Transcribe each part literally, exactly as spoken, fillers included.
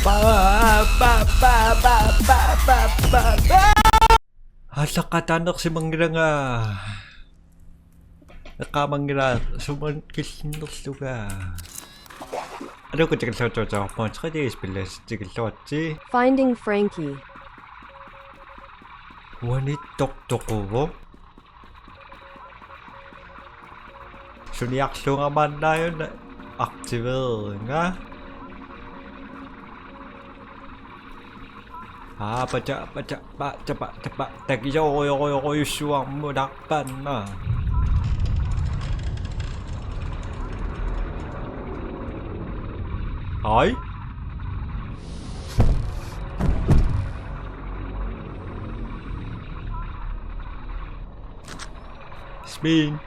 Ba, ba, ba. Allaqqataanersimanngilanga. Eqqaamanngilanga sumun killinnerlunga. Aluukkut tikilluatsiarpugut, tre D-spilli tikilluaritsi. Finding Frankie. Uani toqtoquvoq. Suniarlunga maannaajuna aktiveeringa. Aa, paja, paja, paja, paja, paja, takisoorujorujussuarmut arpanna. Ai? Spin.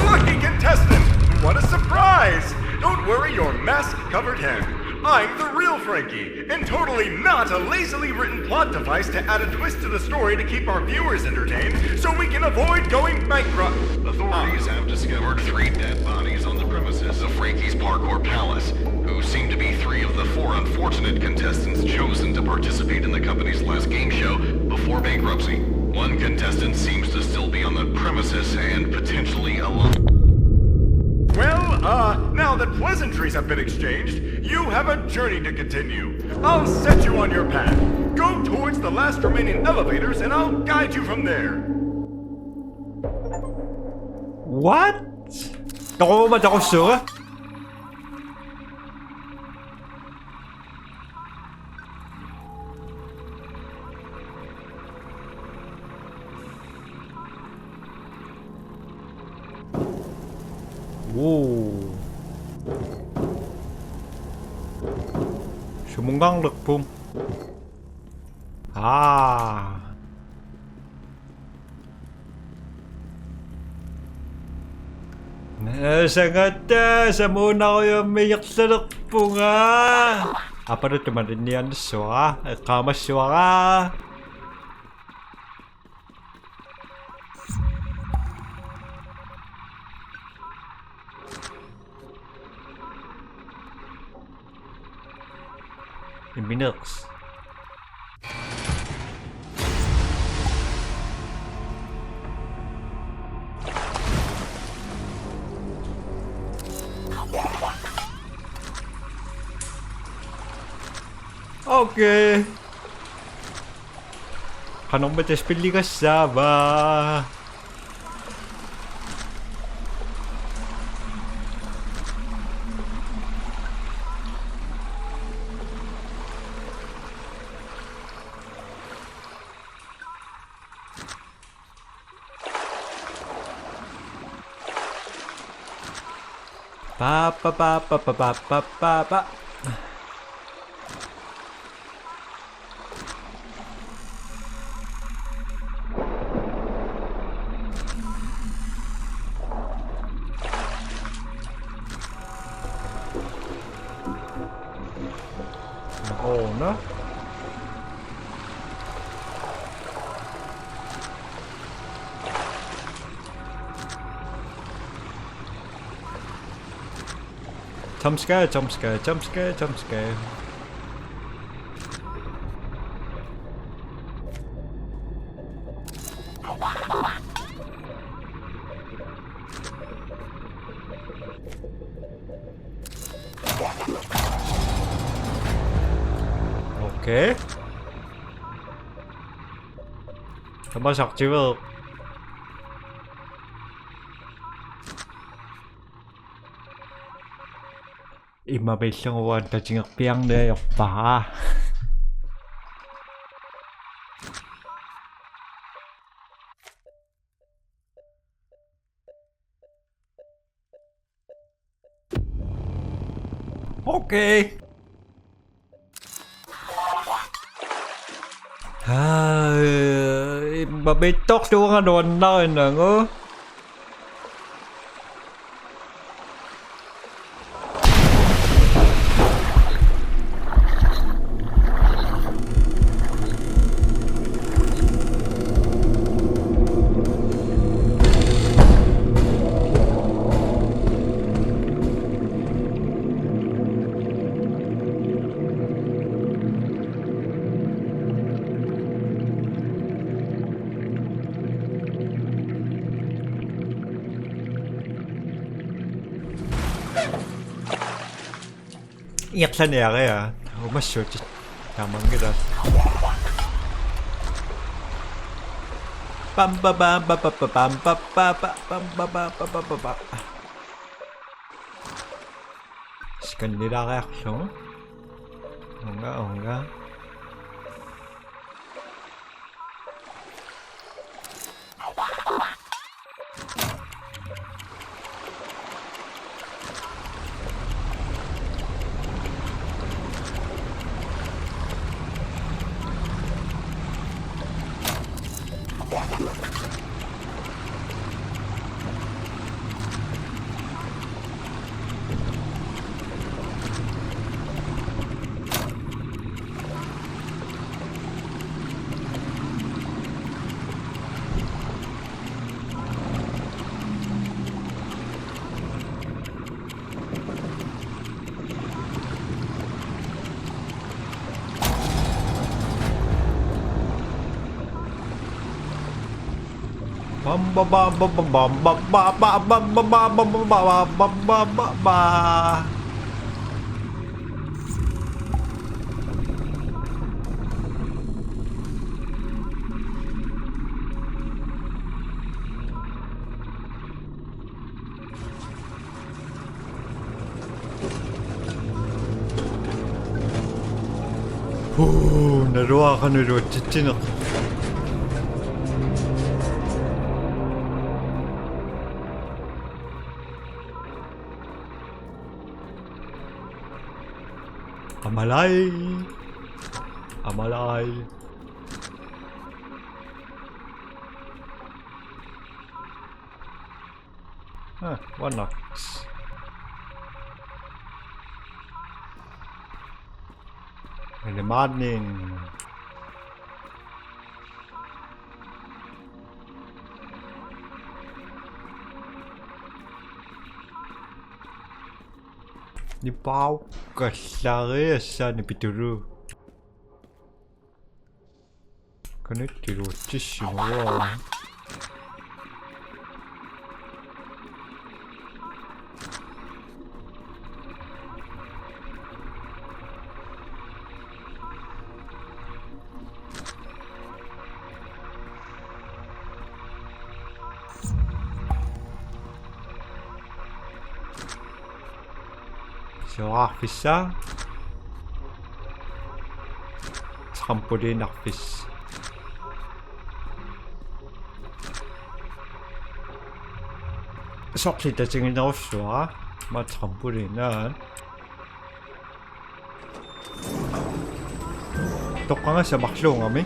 Lucky contestant! What a surprise! Don't worry your mask-covered head. I'm the real Frankie, and totally not a lazily written plot device to add a twist to the story to keep our viewers entertained so we can avoid going bankrupt. Authorities have discovered three dead bodies on the premises of Frankie's Parkour Palace, who seem to be three of the four unfortunate contestants chosen to participate in the company's last game show before bankruptcy. One contestant seems to still be on the premises and potentially alive. Well, uh, now that pleasantries have been exchanged, you have a journey to continue. I'll set you on your path. Go towards the last remaining elevators and I'll guide you from there. What? Toquma toqussuuga? Woo. Sumunngaarnerput. Aa. Naasagatta samuunarujummik ingerlalerpunga. Apaluttuma linniannissuara, eqqaamassuara. Immineeqqis. Okay. Qanormi tassa spilligassaava? Pa, pa, pa. Una. Jump scare, jump scare, jump scare, jump scare. Okay. Tamasaqtigu. Immaqa pillugu uanga tatigerpiarneq ajorpara. Okay. Aa, immaqa mittorluunga nuannarinagu. Iqlaniaria umassuutit. Tamanngila. Pam, pa, pam, pa, pa, pam, pa, pa, pa, pam, pa, pa, pa, pa, pa, pa. Scannilaariarlugu. Unga, unga. Bam, ba, ba, ba, ba, bam, ba, ba, ba, bam, ba, ba, ba, ba, ba, bam, ba, ba, ba, ba. Huu, naluara qanoq iluatsitsineq. Amalai. Amalai. Ah, one knocks. In the morning. Nipaukkallariassaani pitulu. Qanoq iluatsissimavaa. Siorarfissaq. Trampolinarfissaq. Sorleq tatiginerussuara. Aamma trampolinaat. Toqqagassaq marluugami.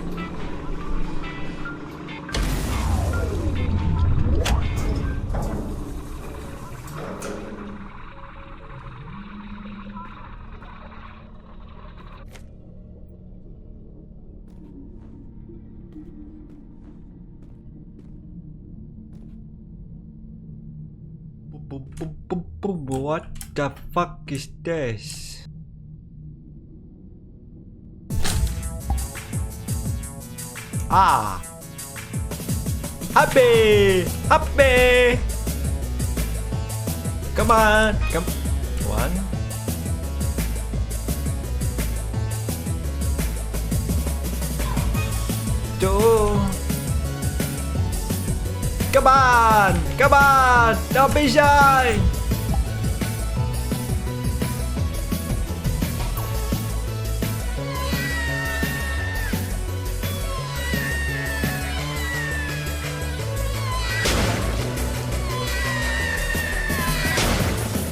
What the fuck is this? Ah! Happy! Happy! Come on! Come. One. Two. Come on! Come on! Don't be shy!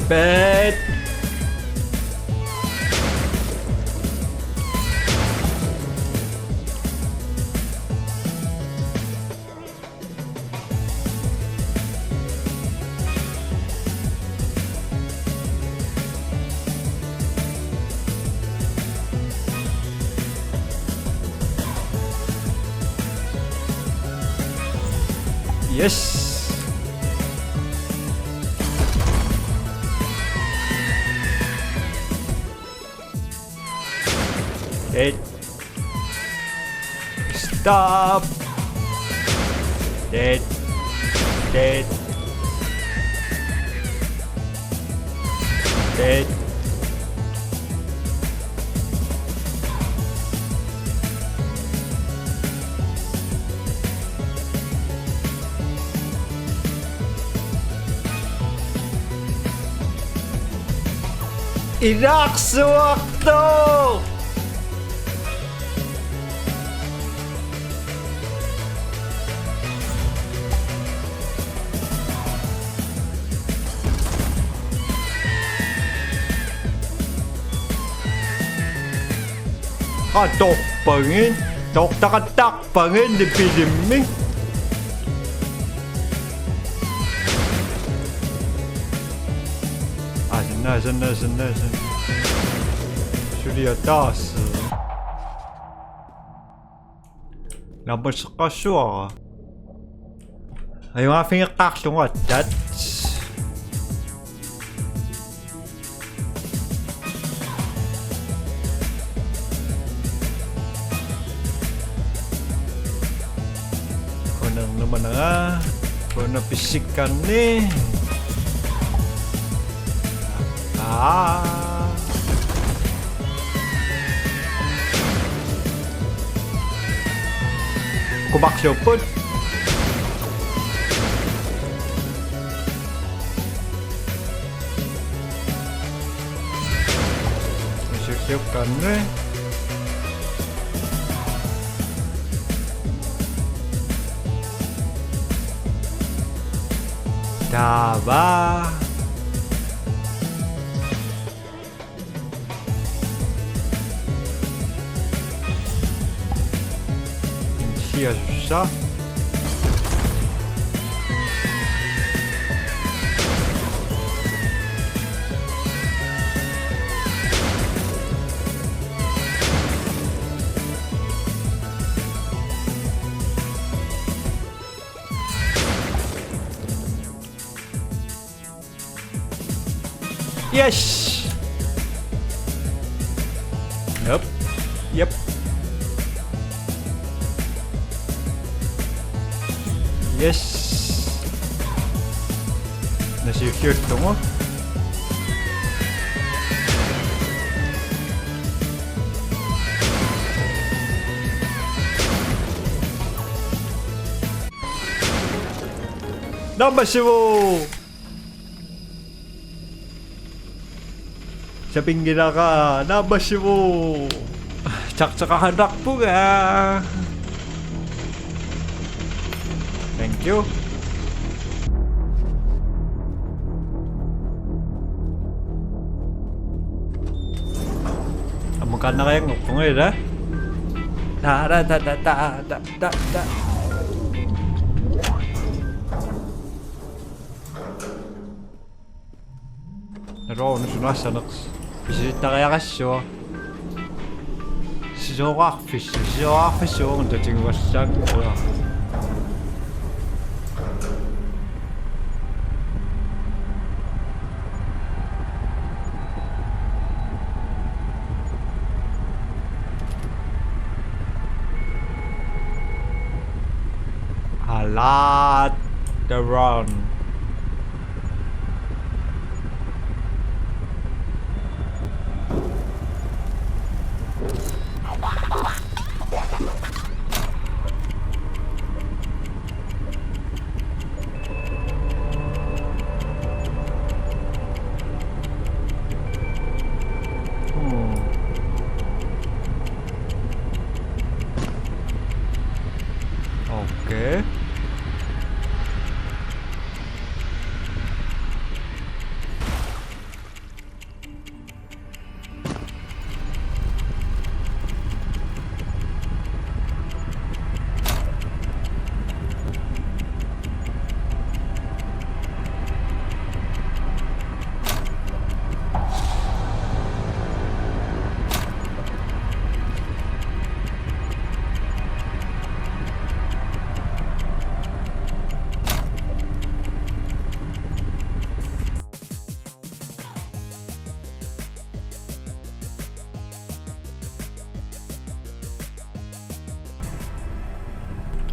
Bad. Yes. Dead. Stop. Dead. Dead. Et. Ilaqsuartoq! Atorpagit, tortaqattaq. Pangenni pilimmi. Asanna, asanna, asanna, asanna. Suliaq taas. Naammasseqqaassuara. Ajugaaffigeqqaarlugu aatsaat. Kunernumananga, kuna pissikkanni. Aa. Kumarluupput. Misiukkanni. Taava. Insiasussa. Yes! Yep. Yep. Yes. Nasiukkiullugu. Naammassivugut! Sapinngilara, naammassivugut. Takteqahanarpunga. Thank you. Amukanarianngorpunga ila. Ta, ta, ta, ta, ta, ta, ta, ta. Naluara una sunaassaneq. Pisilittariaqassuaq. Sisoraarfis-, sisoraarfissuaq una tatigivallaaq. A lot to run. Hmm. Okay.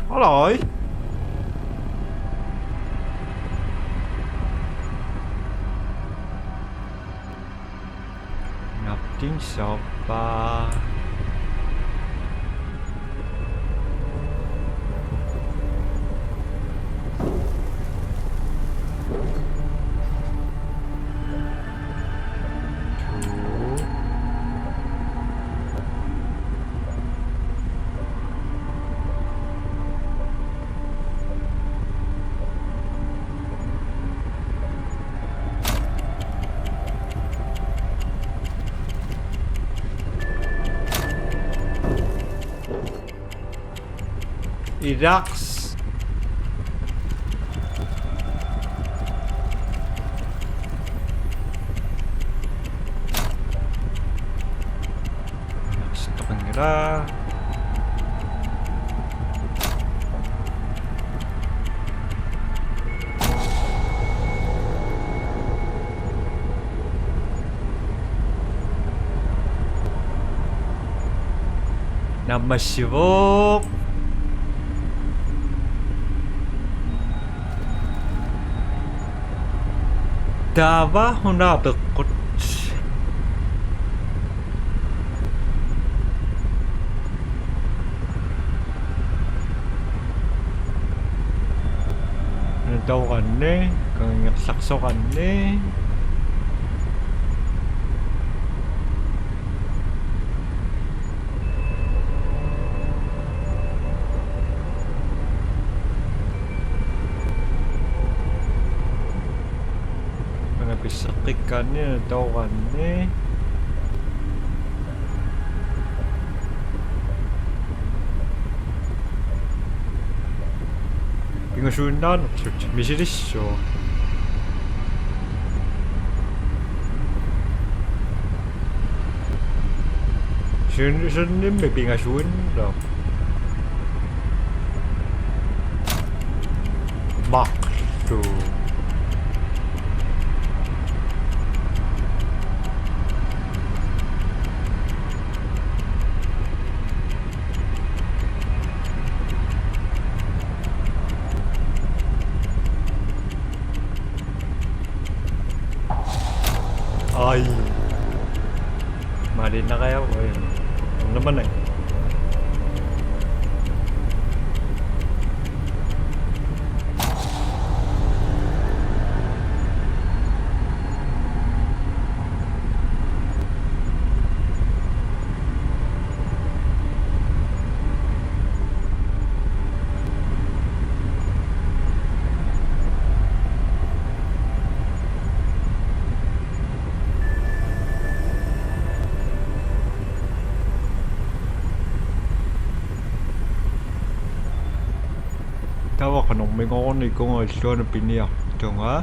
Alright. Ting soppa. Ilaqs. Ilaqs toqanngilaq. Naammassivoq. Taava una apeqqut. Nutauganni, kangerlaqsoqanni. Una pisseqqikkaanni nutauganni. Pingasuinnaanersut misilissuaq. Sun-, sunnimmi pingasuinnaq. Maqlu. Ai. Mali na kaya, oi. Ano naman eh? Taava qanormigoorunik ikunga illuanut piniartunga.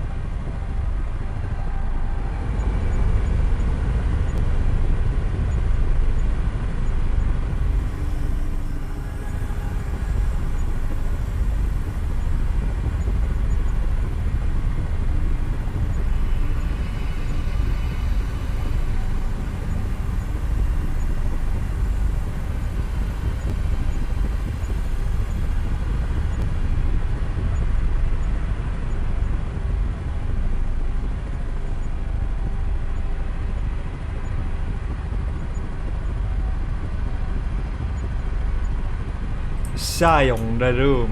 Saajornalu.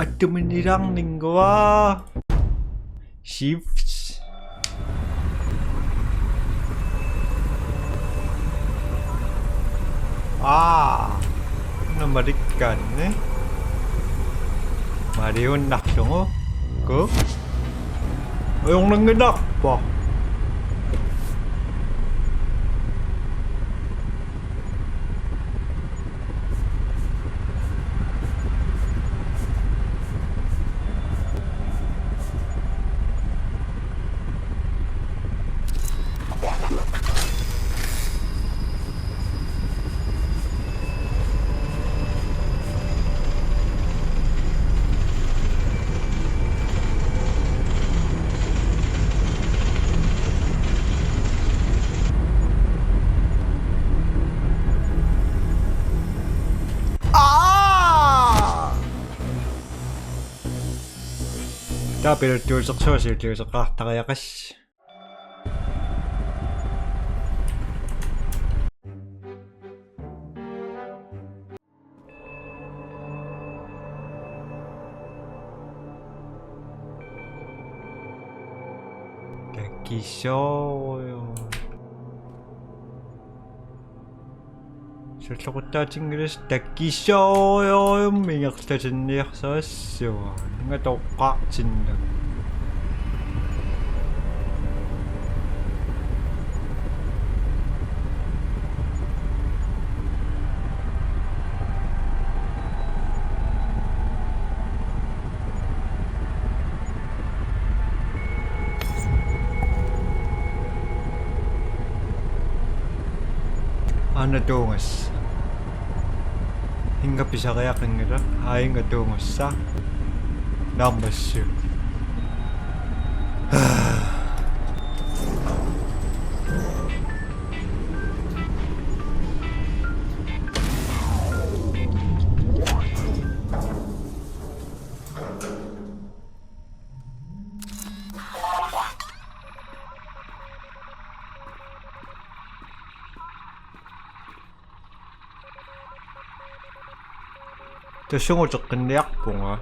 Attuminilaarninngua. Shift. Aa. Una malikkaanni. Maliunnarlugu. Ku. Ajornannginnarpa. Apiluttuusersuaq siulliuteqartariaqassi. Takisoorujoq. Sulluquttaatinngilas takisoorujoq, ingerlatinniarsarissua. Inga toqqaartinna. Aana tuungas. Inga pisariaqanngilaq, aa inga tuungassaq. Number six. Tassunga uteqqinniarpunga.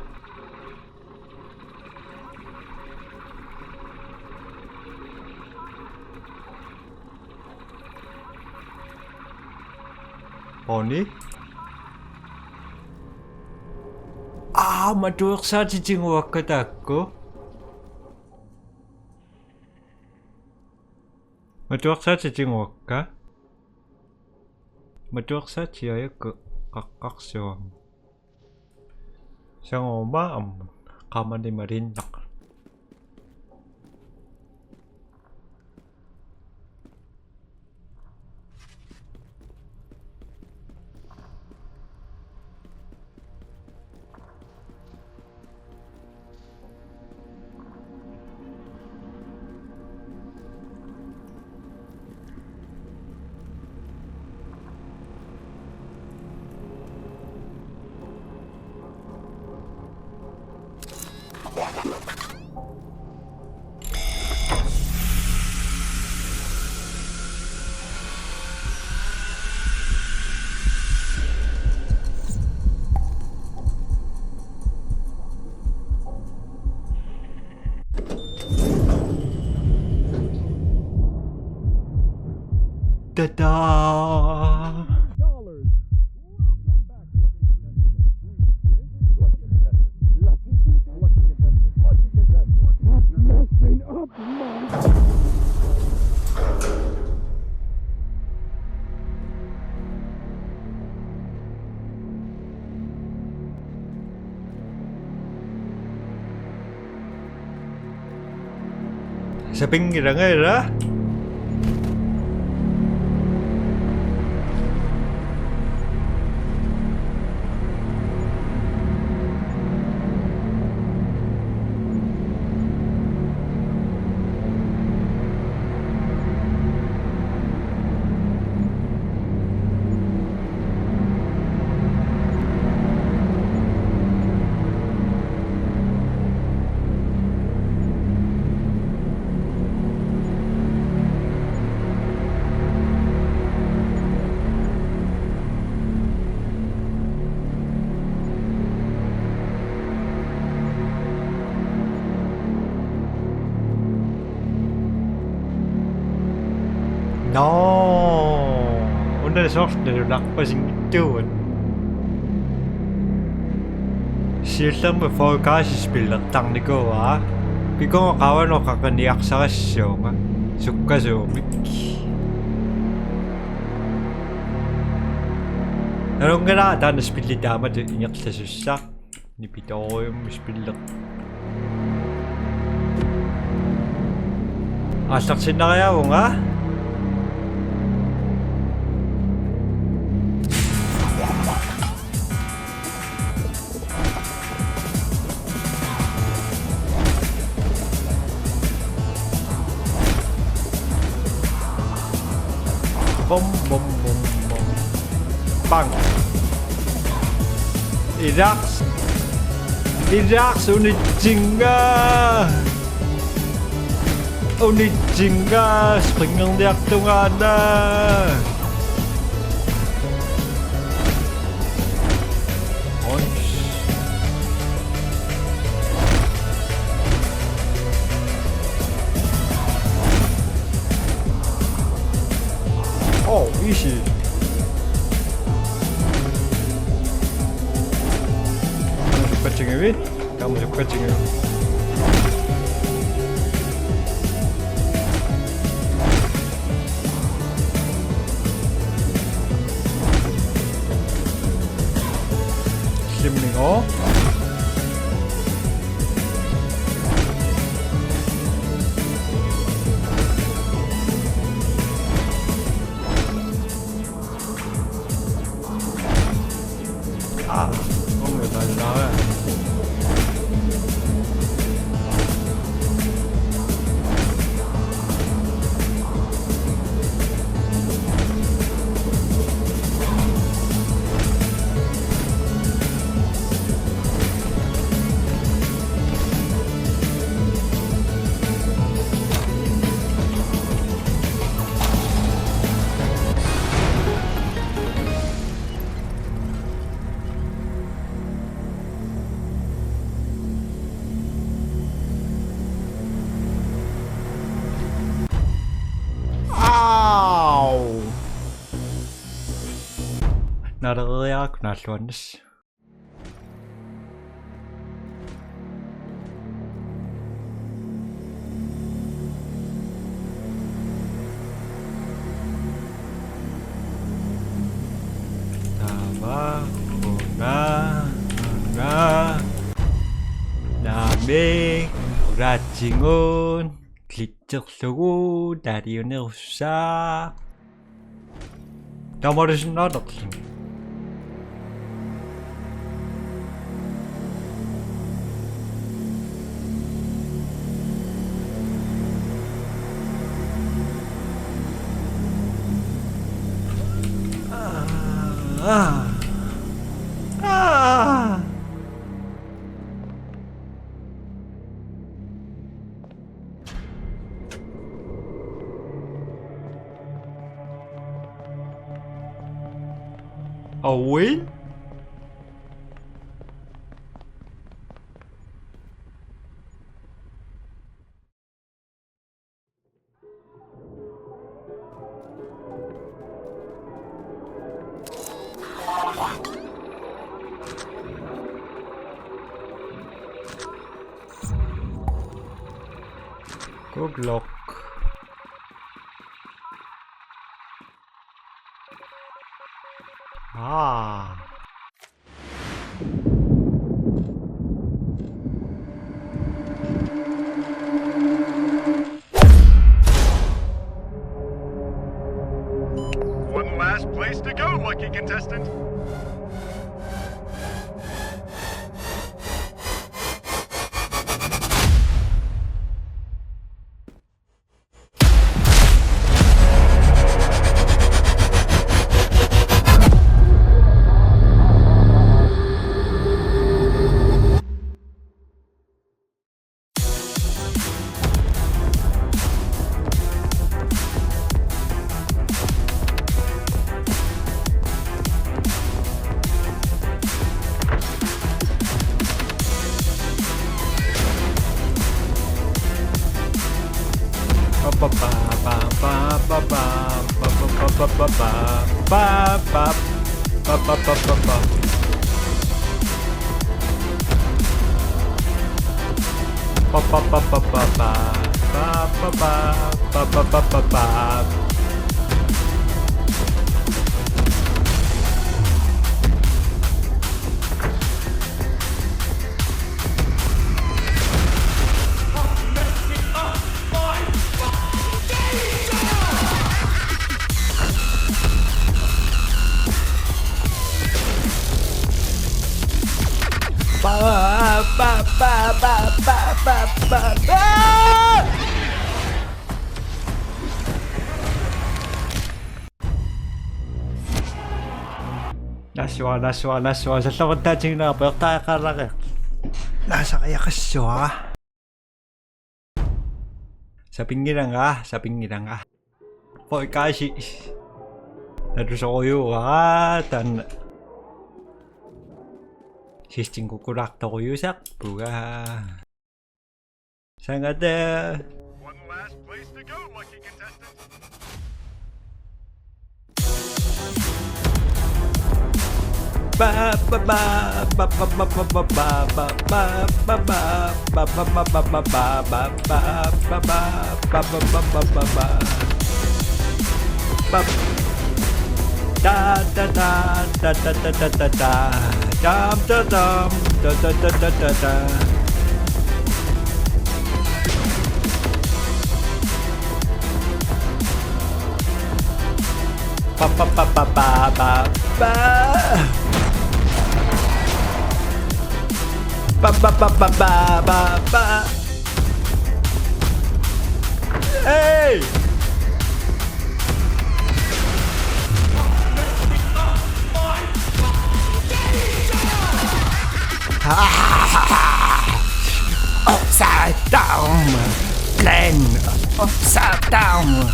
Oni? Aa, matuersaatitiguakka taakku. Matuersaatitiguakka. Matuersaatiajakku qaqqarsuarmi. Sangorma ammut qamani malinnaq. Ta-da! Sapinngilanga ila. Nå, una soorlu nalunarpasinngitsugut. Siullermik Fall Guys spillertarnikuuara. Pikunnga qavanoqaqiniarsarissuunga. Sukkasuumik. Nalunngilara taanna spilli taamatut ingerlasussaq. Nipitoriummi spillertartoq. Aallartinnariaavunga. Bum, bum, bum, bum. Bang. Ilaa. Ilaarsi unitsinga. Unitsinga springerniartungaana. Ons. Oh, easy. Patingavi. Tamasukkatsigu. Slimmingo. Ah, hombre, faltaba. Au! Naleriaraq naalluannis. Taava, una, una. Naamik, ulaatsingun, glitcherlugu, taaliunerussaa. Tamarisinnaanerluni. Ah. Ah. Ah. Awin? Good luck. Ah. One last place to go, lucky contestant. Nassua, nassua, nassua, salloqittaatigineqarpoq, ertariaqallareerpoq. Naasariaqassavara. Sapinngilanga, sapinngilanga. Poikaasi. Nalusorujuuara taanna. Sistinkukulartorujuusarpunga. Sangata. One last place to go, lucky contestant. Ba, ba, ba. Ba, ba, ba. Ba, ba, ba. Da, da, da, da, da, da, da, da, da. Dam, da, dam, da, da, da, da, da, da. Ba, ba, ba, ba, ba, ba, ba. Ba, ba, ba, ba, ba, ba, ba. Hey! Upside down, Glenn. Upside down.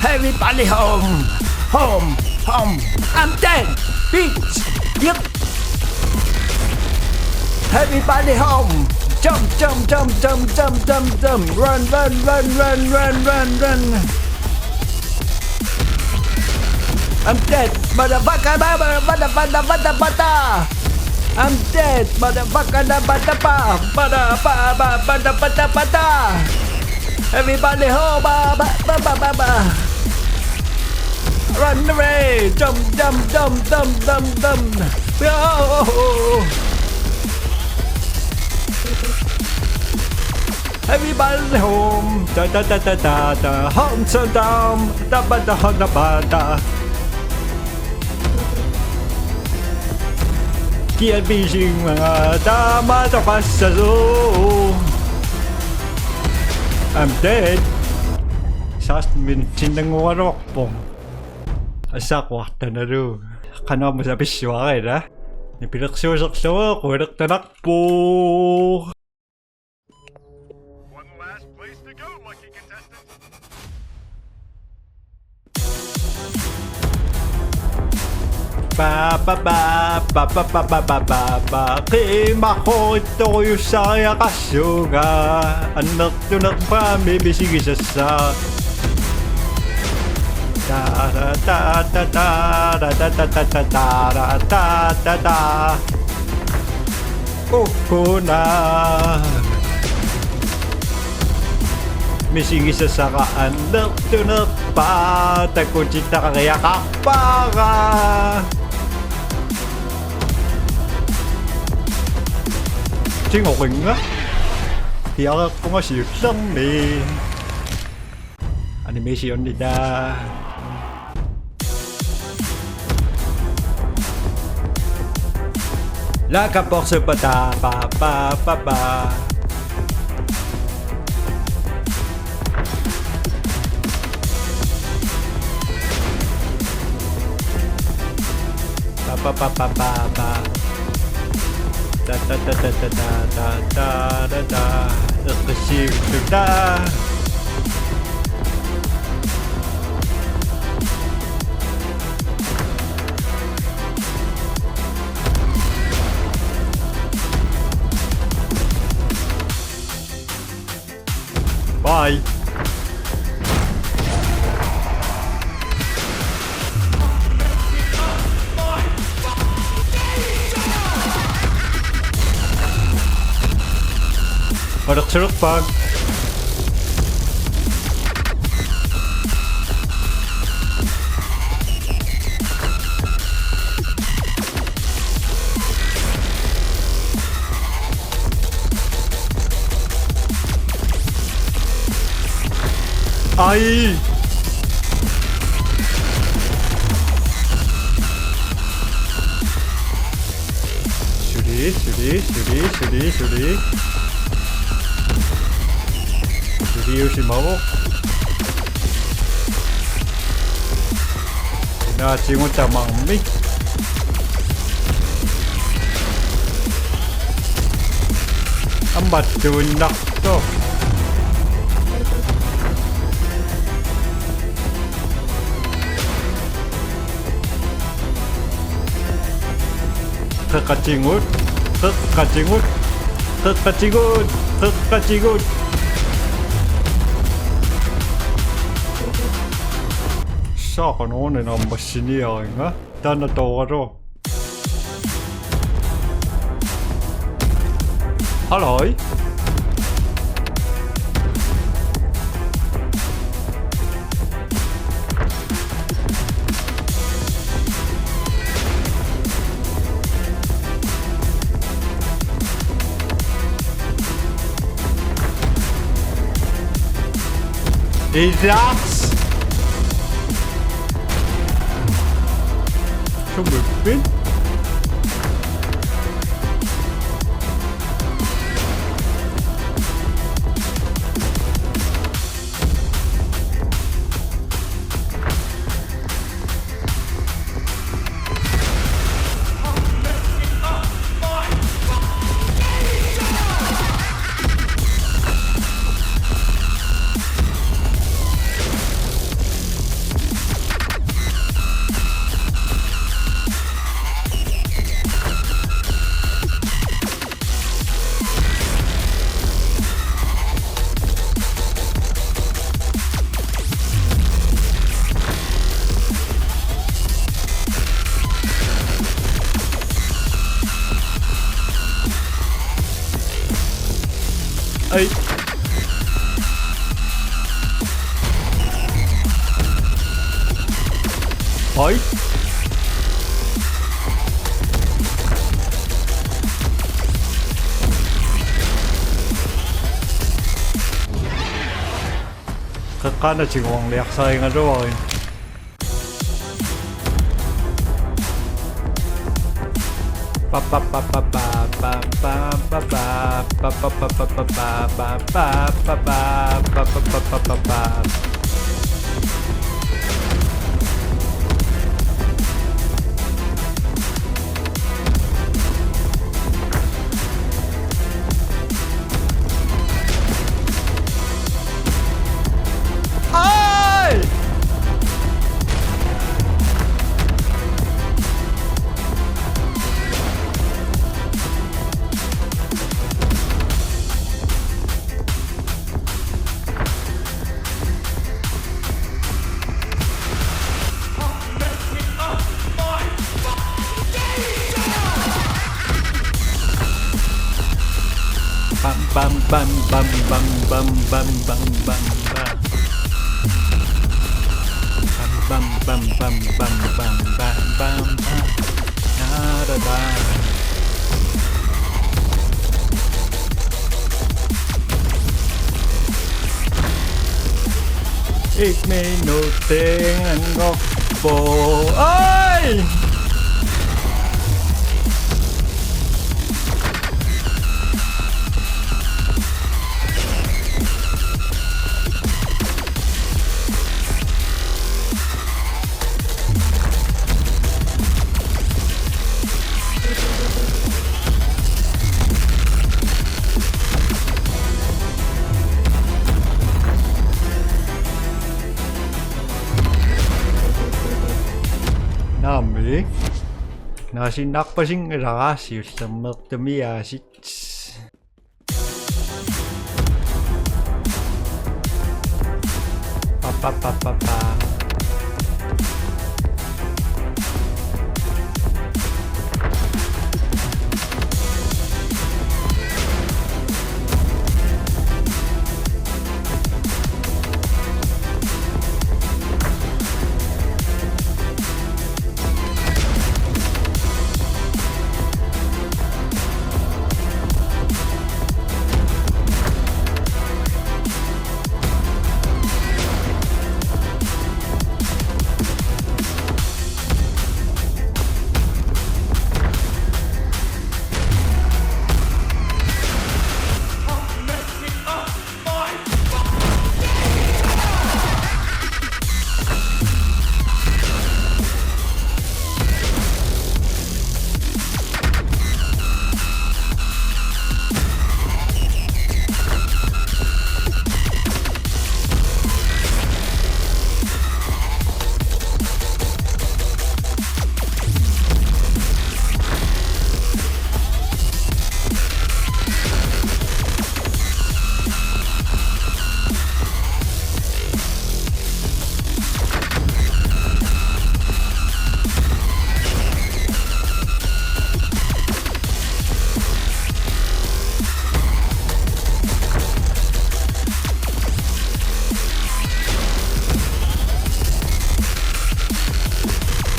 Everybody home, home, home. I'm dead, bitch. Yep. Everybody home. Jump, jump, jump, jump, jump, jump, jump. Run, run, run, run, run, run, run. I'm dead, motherfucker, mother, mother, mother, mother, mother. I'm dead, motherfucker, da, ba, da, ba, ba, da, ba, ba, ba, da, ba, da, ba, da. Everybody, ho, ba, ba, ba, ba, ba, ba. Run away, jump, jump, jump, jump, jump, jump. Yo. Everybody home, da, da, da, da, da, da, home, so down, da, ba, da, ho, da, ba, da. Kia bising mga tama tapassasu. I'm dead. Sast min tindang warokpong. Asakuartanalu. Qanoq aamma sapissuara ila. Nipilersuuserlugu quilertanarpoq. One last place to go, lucky contestant. Ba, ba, ba. Qiimaqquittorujussuusariaqassuunga. Annertunerpaamik misigisassaq. Ta, ta, ta, ta, ta, ta, ta, ta, ta, ta, ta, ta, ta, ta. Ukkuna. Misigisassara annertunerpaaq takutittariaqarpara. Tingoqinga. Piareerpunga siullermik. Animationita. La kaporsupata pa pa pa pa. Pa pa pa pa pa pa. Ta ta ta ta ta ta ta ta ta ta. Eqqissivittuta. Bye. Aleqsilerpaat. Ai. Suli, suli, suli, suli, suli. Suliusimavoq. Naatigut tamarmik. Aamma tuinnartoq. Qeqqatigut, qeqqatigut, qeqqatigut, qeqqatigut. Saaqanuuna naammassiniariga. Taanna tooralu. Hallo. Isaks. Sumuppit. Ai. Ai. Qeqqanut tiguarniarsarigaluarit. Ai! Bam, bam, bam, bam. Bam, bam, bam, bam, bam, bam. Bam, bam, bam, bam, bam, bam, bam, bam, bam. Da, da, da. Ikke med noget, den går på. Ej! Naamik. Naasiinnarpasinngilaq siullermeertumik aasiit. Pa, pa, pa, pa, pa.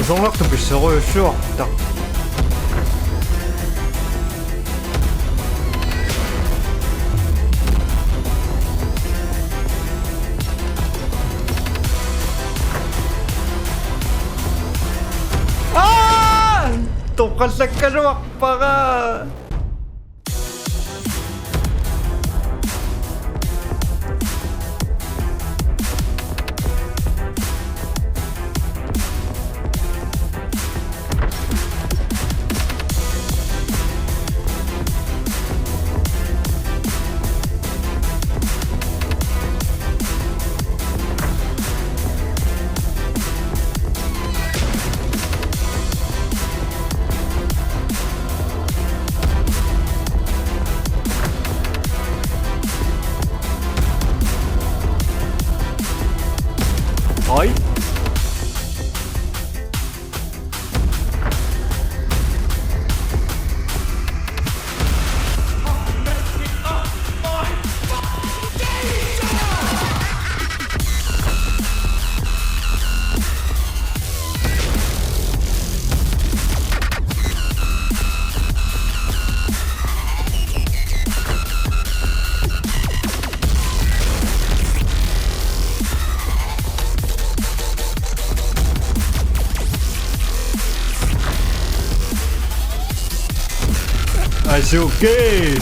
Soorlu pissorujussuartaq. Aa! Toqqallakkaluarpara. Oi. Asuki!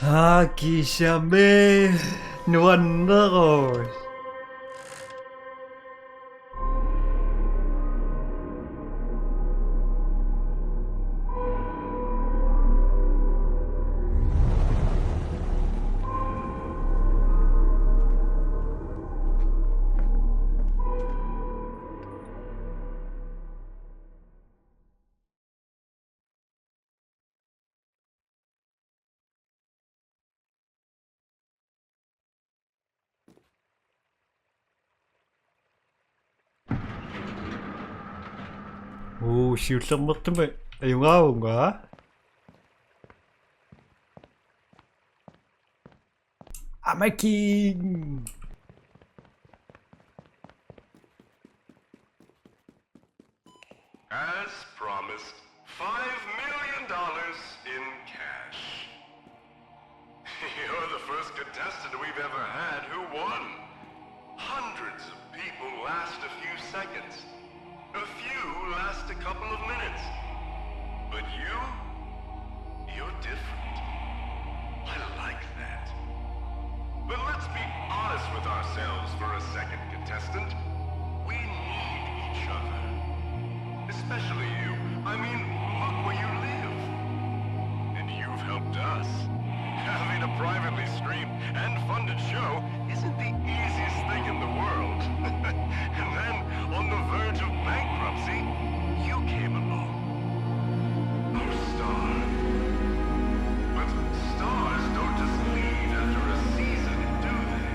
Aa, kiisami nuannerus. Uu, siullermeertumik ajugaavunga. Amaking. As promised, five million dollars in cash. contestant we've ever had who won. Hundreds of people last a few seconds. A few last a couple of minutes. But you? You're different. I like that. But let's be honest with ourselves for a second, contestant. We need each other. Especially you. I mean, look where you live. And you've helped us. Having a privately streamed and funded show isn't the easiest thing in the world. And then, on the verge of bankruptcy, you came along. Oh, star. But stars don't just leave after a season, do they?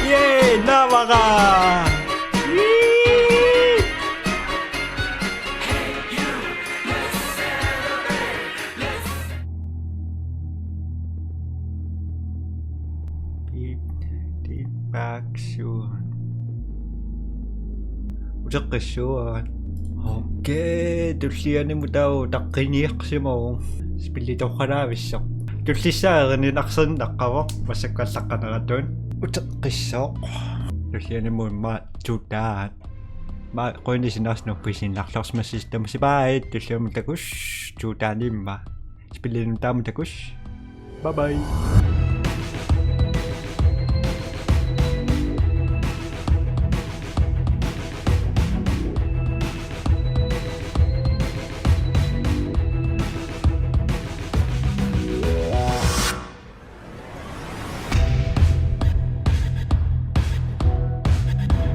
Yay, naamara! Yee! Be, be back soon. Uteqqissuugaat. Okay, tullianimut taava utaqqiniarsimavoq. Spilli torralaavissoq. Tullissaa erinarsinnaaqqavoq, massakkut allaqqaneratut. Uteqqissoq. Tullianimut immaqa two dot. Immaqa quinisinas nuppisin larlors massis tamasipai, tullianimut takuss, two dot immaqa. Spillinut taama takuss. Bye bye.